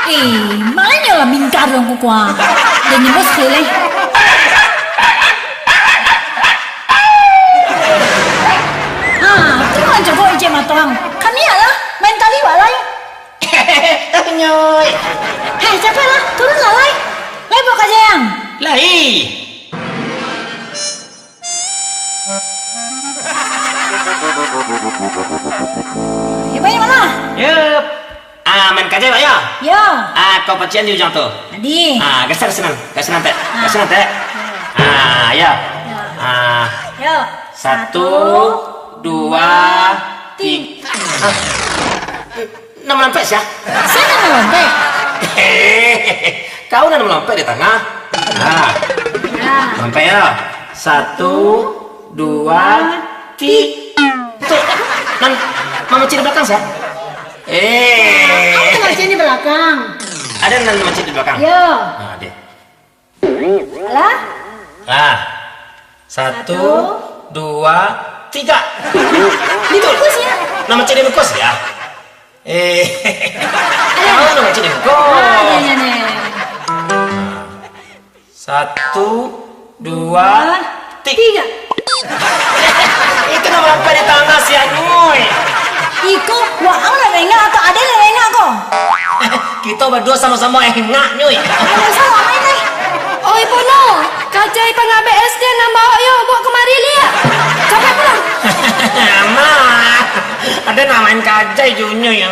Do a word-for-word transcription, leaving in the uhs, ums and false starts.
Eh, manyo lah mingkar dong kukuang. Dan nyebut sekali. Ha, tu mah jago ijek matang. Kami lah, main tali wak lai. Nyoi. Hei, capek lah, turun lah lai. Lai buat kajayang. Lai. Ya, baik malah. Yup. Ah, main kajai, Pak, ya? Ya. Ah, kau pacian di ujang tu. Tadi. Ah, geser sinan, geser nanti. Ah. Geser nanti. Ah, ya. Ya. Ah. Ya. Satu, dua, tiga. Ah. Nan malompek sia? Sia nan malompek? Kau nan malompek di tangah. Nah. Nah. Malompek ya. Satu, dua, tiga. Tu. Nan mamancik di balakang sia? Eh. Aku mamancik di balakang. Ada nan mamancik di balakang? Yo. Nah, deh. Lah? Lah. Satu, satu, dua, tiga. Dibungkus ya? Nama cik dibungkus ya? Eh. Alah. Tahu nama cik dibungkus. Ah, ya, ya, ya. Satu, dua, tiga. Itu nama apa di tangah si Anui? Iko, waang lah nengah atau ada lah nengah ko? Kito baduo samo-samo engak, Nyuy. Alah, salah main, eh. Oi, Pono, kajai pangabek es krim nan baok yo, baok kamari liak. Capek pulang. Aman. Ada namain kajai jo, Nyuy.